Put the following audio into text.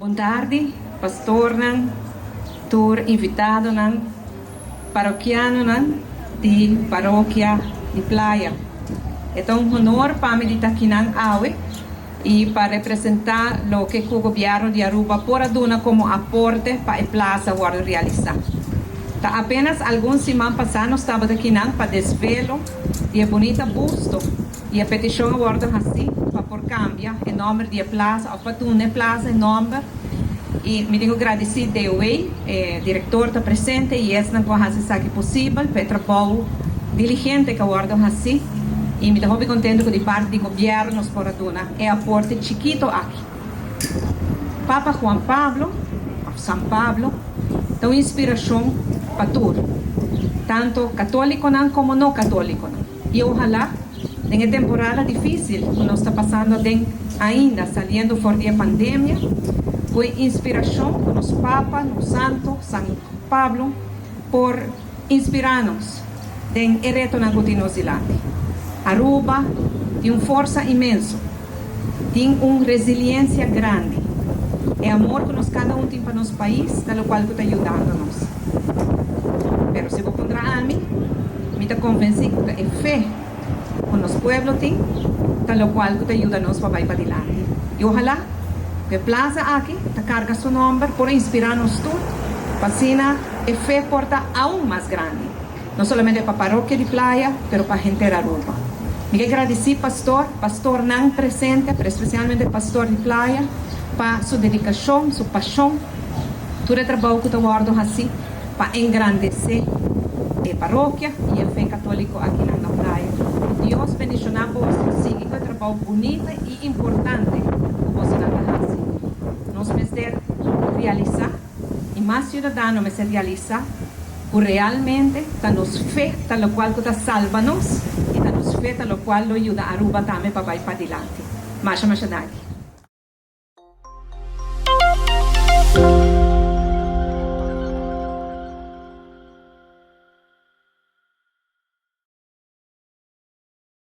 Bon tardi, pastornan, tur invitadonan, parokianonan di parokia di Playa. E ta un honor pa mi di ta akinan awe y pa representa loke cu Gobierno di Aruba por a duna como aporte pa e plaza wordo realisa. Ta apenas algun siman pasa nos tabata akinan pa desvelo di e bunita busto y e peticion a wordo haci pa por cambia e nomber di e plaza of pa duna e plaza e nomber y mi tin cu gradici DOW, e director ta presente y esnan cu a haci esaki posibel pa e trabou diligente cu a wordo haci y mi ta hopi contento cu di parti di gobierno nos por a duna e aporte chikito aki. Papa Juan Pablo of San Pablo ta un inspiracion pa tur, tanto catoliconan como no catoliconan y ohala Den e temporada difísil ku nos ta pasando aden ainda saliendo for di e pandemia, ku e inspirashon ku nos Papa, nos Santo, San Pablo, por inspirá nos den e retonan ku tin nos dilanti. Aruba tin un forsa inmenso, tin un resiliensia grandi. E amor ku nos kada un tin pa nos pais ta lokual ku ta yudando nos. Pero si bo puntra ami, mi ta konvensí ku ta e fe ku nos pueblo tin ta lokual ku ta yuda nos pa bai padilanti. I ohalá ku e plaza aki ta karga su nòmber por inspirá nos tur pa asina e fe por ta aun mas grandi, no solamente pa parokia di Playa, pero pa henter Aruba. Mi ke gradisí pastor, pastornan presente, pero espesialmente pastor di Playa pa su dedikashon, su pashon, tur e trabou ku ta wòrdu hasí pa engrandesé e parokia i e fe katóliko akinan na Playa. Dios bendishoná boso, sigui ku e trabou bunita i importante ku bosonan ta hasi. Nos mester realisá i mas siudadano mester realisá ku realmente ta nos fe ta lokual ku ta salba nos i ta nos fe ta lokual lo yuda Aruba tambe pa bai padilanti. Masha masha danki.